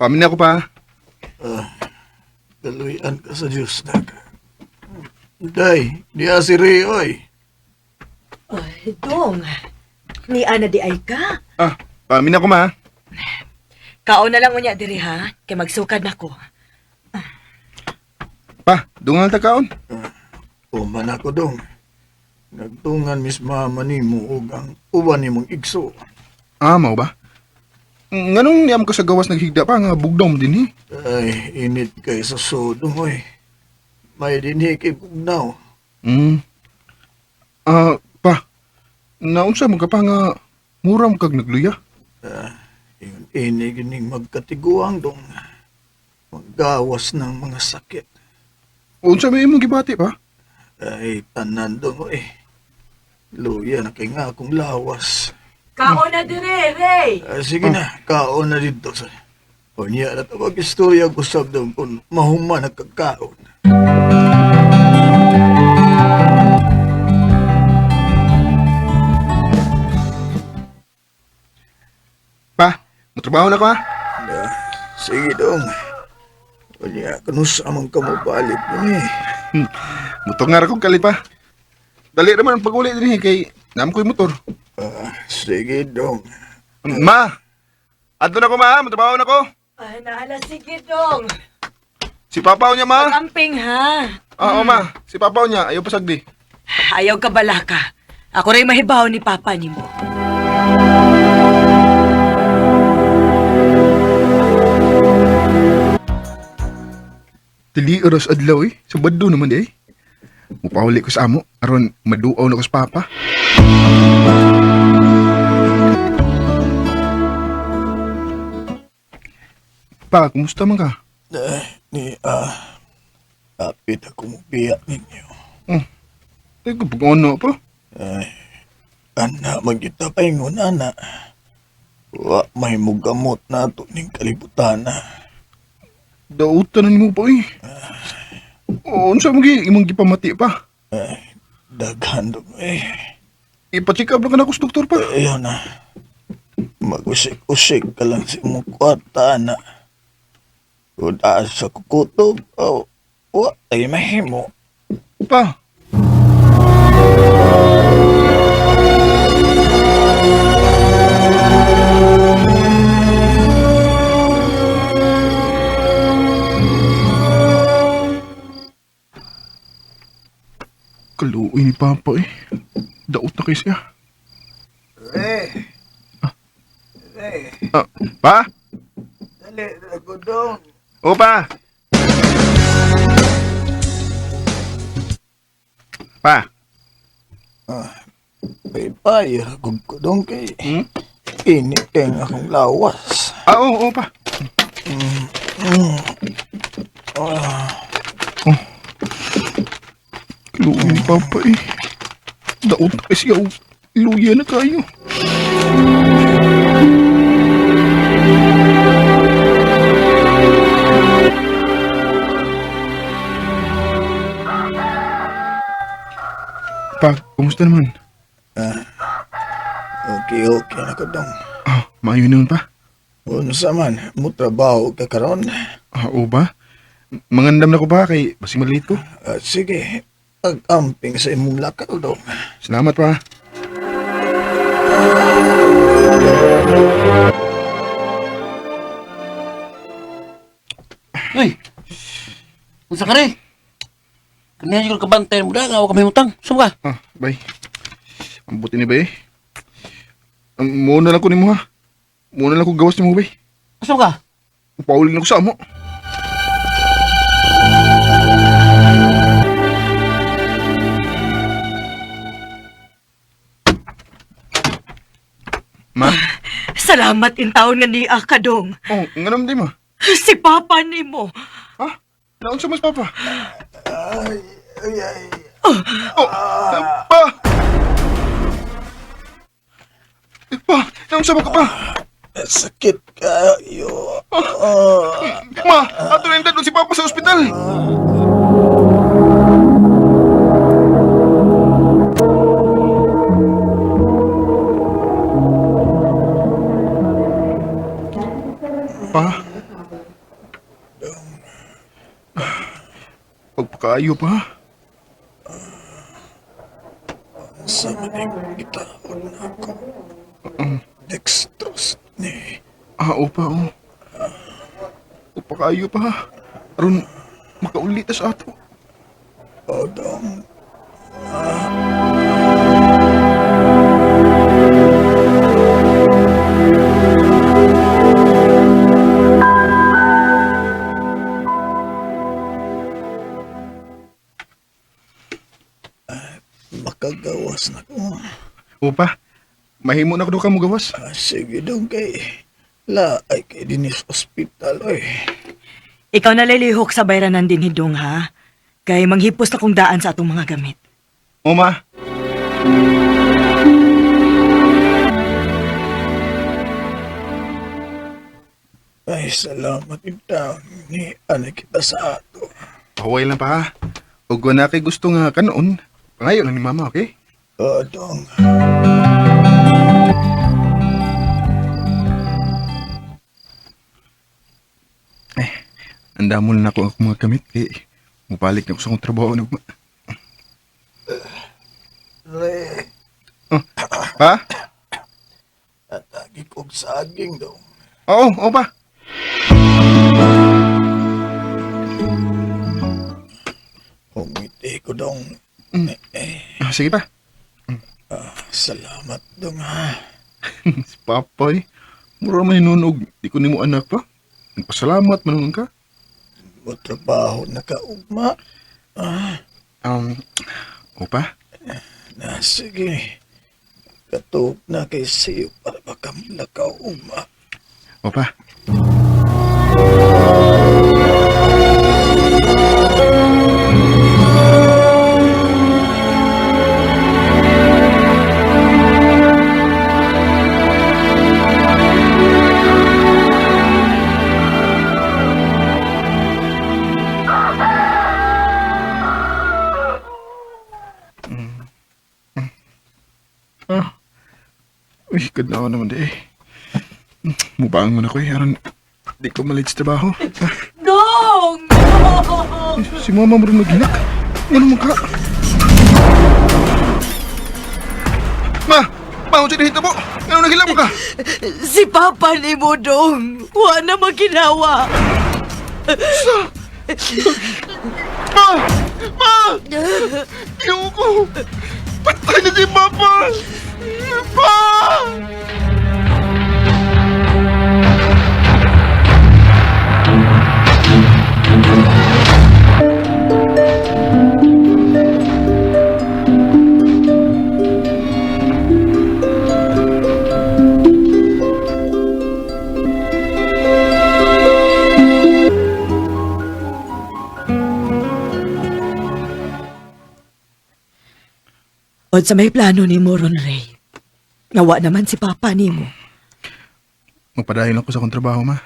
Pamin ako pa. Kaluyan ka sa Diyos, nak. Day, diya si Ray, oy. Ay, dong. Ni Ana di ay ka. Ah, pamin ako ma. Kaon na lang unya diri ha, kay magsukad na ko. Pa, dungal ta kaon. Uman ako dong. Nagtungan mis mama nimo og ang uban nimong igso. Ah, mao ba? Nganong niyam ka sa gawas naghigda pa nga bugdaw mo din eh. Ay, init kay sa sodong, oy. May dinhi kay bugnaw. Mm. Ah, pa. Naunsa mo ka pa nga mura mo kag nagluya? Ah, ingon ini gining magkatiguang dong. Maggawas ng mga sakit. Unsa may imong gibati pa? Ay, tanan dong, oy. Luya na kay nga akong lawas. Kaon na dire, Ray. Ah, sige na, kaon na dito sa. O niya na tawag istorya ko sab dong kung mahuman ang kagkaon. Pa, motrabaho na ko ha. Ah, sige dong. O niya, kanus amang kamabalik din eh. Motor nga ra kong kalit pa. Dali naman ang pag-uli din eh, kay naam ko'y motor. Ah, sige dong. Ma! Adto na ko ma, motrabaho na ko. Ay, naala sige dong. Si Papa niya ma. Pag-amping ha. Ah, oo ma, si Papa niya ayaw pasagdi. Ayaw ka balaka. Ako rin mahibaw ni Papa nimo. Dili oras adlaw eh, sa bado naman di eh. Mupahuli ko sa amo, aron maduaw na ko sa Papa. Pa, kumusta man ka? Eh, ni, ah, apit ako mubiya ninyo. Oh, ay, kapag ano pa? Ay, ana, magyuta pa ingon, ana. Wa, may mugamot na ato ning kalibutan na. Dautan na nimo pa eh. Oo, unsa mo gi imong gipamati pa? Ay, daghan dong eh. Ipa-check up na ka na ko sa doktor pa. Ayaw na. Mag-usik-usik ka lang sa imong kwarta, ana. Kung sa kukutob, oh, wa, ay mahimo. Pa. Kaluoy ni Papa eh. Daot na kay siya. Eh, eh, Ah, pa? dali, ako dong. O pa? Pa? May payar ko dong kay Hmm? init kay ang akong lawas. Ah, oo, oo pa. Ah, Oh. Kaluoy ni Papa eh. Daot na kay siya. oh. Luya na kayo. Pa, kumusta naman? okay, okay na ko dong. Ah, maayo naman pa. Unsa man, mo trabaho ka karon? Ah, oo ba? Mangandam na ko pa kay basing maliit ko. Ah, sige, pag-amping sa imong lakaw dong. Salamat pa. Uy! Unsa ka rin? Kaniya siguro kabantay mo da, nga kami utang. Saan ka? Ah, bay. Ang buti ni bay. Muna lang ko ni mo ha. Muna lang ko gawas ni mo bay. Saan ka? Paulin ako sa amo. Ma? Salamat in taon nga ni ka dong. Oh, nga naman di ma. Si Papa nimo. Ha? Naunsa mas papa? Ay, ay, ay. Oh, pa! Eh, pa, naunsa ba ka pa? Sakit kayo. Ah. Ma, ato na yung si Papa sa ospital. Pa? kaayo pa. Sa maning gitaon na ako. Dextrose ni. Ah, opa, oh. Upa kaayo pa. Aron makauli ta sa ato. O dong. Ah, makagawas na ko. Opa, mahimo na ko daw ka mo gawas. Ah, sige dong kay la ay kay dinis ospital oy. Ikaw na lilihok sa bayranan din hidong ha. Kay manghipos na kong daan sa atong mga gamit. O ma, Ay salamat taon ni ana kita sa ato. pahuway lang pa ha. Ug wala kay gusto nga kanoon, pangayo lang ni mama, okay? O dong. Andamol na ako akong mga gamit kay mubalik na ko sa akong trabaho nagma. Re, Pa? atagi kog saging dong. Oo, oo pa. Humiti ko dong. Ah, sige pa. Salamat dong ha. Si Papa eh. Mura man hinunog. Di ko nimo anak pa. Nagpasalamat man ka. Mo trabaho na ka ugma. Um, opa, Na sige. Katuog na kay siyo para makamlakaw ugma. opa. Ah. Uy, kadlaw naman di eh. Mubang man ako eh. Aron, di ko malit sa trabaho. Ah, Dong! si mama mo rin maghilak. Ano mo ka? Ma! Ma, unsa dito po? Ano naghilak mo ka? Si Papa ni mo, Dong. Wa na maginawa. Ma! Ma! Ginoo ko! Patay na si Papa! Pa! Od sa may plano ni mo ron, Ray. Ngawa naman si Papa ni mo. Magpadayon ako sa akong trabaho, ma.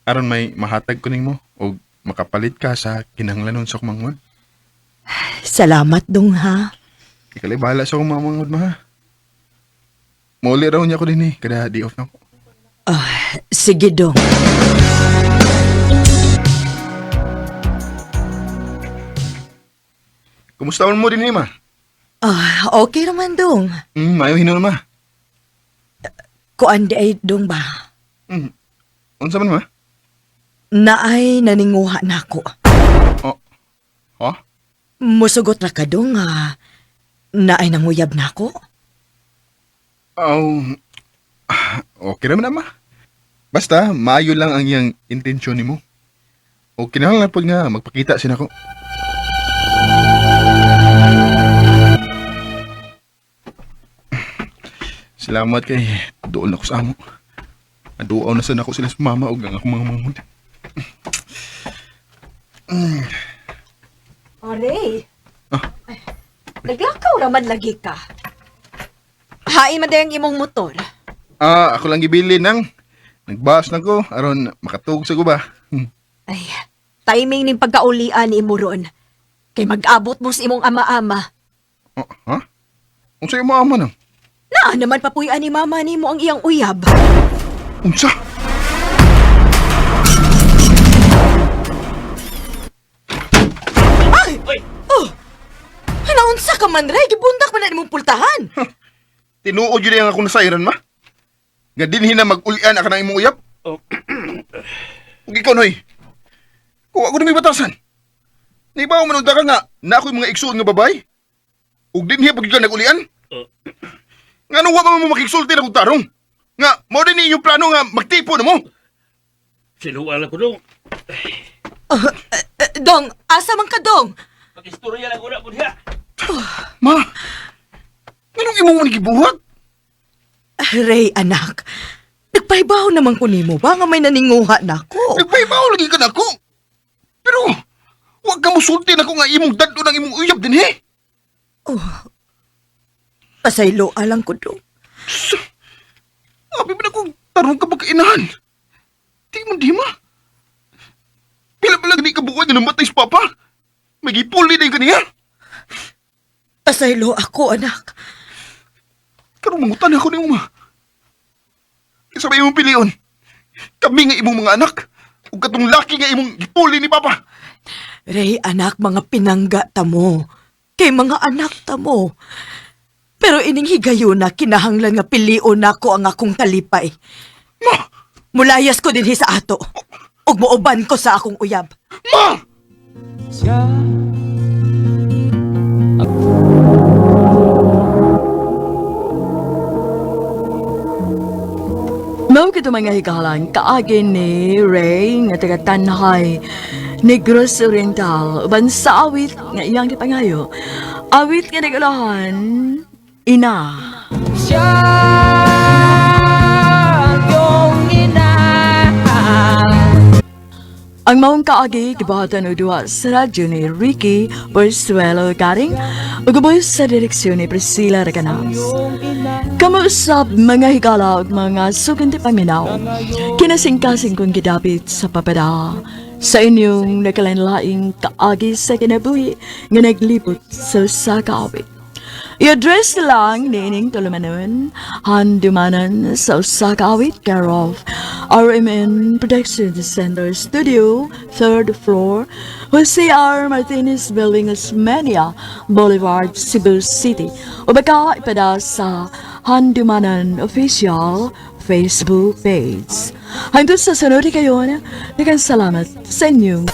Aron may mahatag ko nimo o makapalit ka sa kinahanglanon sa akong mangod. Salamat, Dong, ha? Ikalay bahala sa akong mga mangod, ma. ha? Mauli raw niya ko din eh, kada di off na ako. Ah, sige, Dong. Kumusta man mo din eh, ma? Ah, okay naman, Dong. Maayo hinuon, ma. Kuan di ay, Dong ba? Unsa man, ma? Naay naninguha na ako. Oh. Ha? Musugot na ka, Dong, ah. Naay nanguyab na ako. Oh, ah, okay naman na, ma. Basta, maayo lang ang iyang intensyon nimo. O kinahanglan pud nga magpakita sin ako. Salamat kay doon ako sa amo. Aduaw na sana ako sila sa mama ug ang akong mga mangod. Oh, Ray. Ah. Naglakaw raman lagi ka. Hain man ang imong motor. Ah, ako lang gibili nang nagbas na ko aron makatug sa guba. Ay, timing ning pagkaulian ni imo ron. Kay mag-abot mo sa imong ama-ama. Oh, ha? Unsa imong ama nang? Naa naman papuy-an ni mama nimo ang iyang uyab. Unsa? Uy, ka man, Ray, gibundak man na nimong pultahan. Tinuod yun ang akong nasairan, ma. Nga dinhi na mag-ulian ka ng imong uyap. Oh. Ug ikaw, Noy. Kuha ko na may batasan. Naibaw man ka nga na ako'y mga igsuon nga babay. Ug dinhi pag ka nag-ulian. Oh. Nga nung wa man mo makigsulti na kong tarong. Nga, mao din inyong plano nga magtipo na mo. Siluan lang ko dong. Eh, Dong, asa man ka, Dong? Pag-istorya lang ko na po diha. Ma, nganong imong man gibuhat? Ray, anak. Nagpahibaw naman ko nimo ba nga may naninguha nako. Nagpahibaw lagi ka nako. Pero, wa ka mosulti nako nga imong dadto ng imong uyab dinhi. Pasaylo alang ko, Dong. Abi ba na kung tarong ka pagkainahan? Di mo di ma. Pila pa lang di ka buwan na namatay si Papa. Magipuli na yung kaniya. Pasaylo ako, anak. Karong mangutan ako ni ma. Kinsa ba imong pilion? Kami nga imong mga anak. Ug katong laki nga imong gipuli ni Papa. Ray, anak, mga pinangga ta mo. Kay mga anak ta mo. Pero ining higayuna, kinahanglan nga pilion nako ang akong kalipay. Ma! Mulayas ko dinhi sa ato. Ug muuban ko sa akong uyab. Ma! Mao kito mga higalan kaagi ni Ray nga taga Tanhay, Negros Oriental, uban sa awit nga iyang gipangayo. Awit nga nagulahan, ina. Ang maong kaagi gibuhatan og duha sa radyo ni Ricky Borsuelo Garing ug ubos sa direksyon ni Priscilla Recanas. Kamuusap mga higala ug mga suganti paminaw. Kinasingkasing kong gidapit sa papada sa inyong nakalanlaing kaagi sa kinabuhi nga naglibot sa usa ka awit. I-address lang niining tulumanon, handumanan sa usa ka awit, care of RMN Production Center Studio, third floor, Jose R. Martinez Building, Osmeña Boulevard, Cebu City. O baka ipada sa Handumanan Official Facebook page. Hangtod sa sunod kayon, daghang salamat sa inyong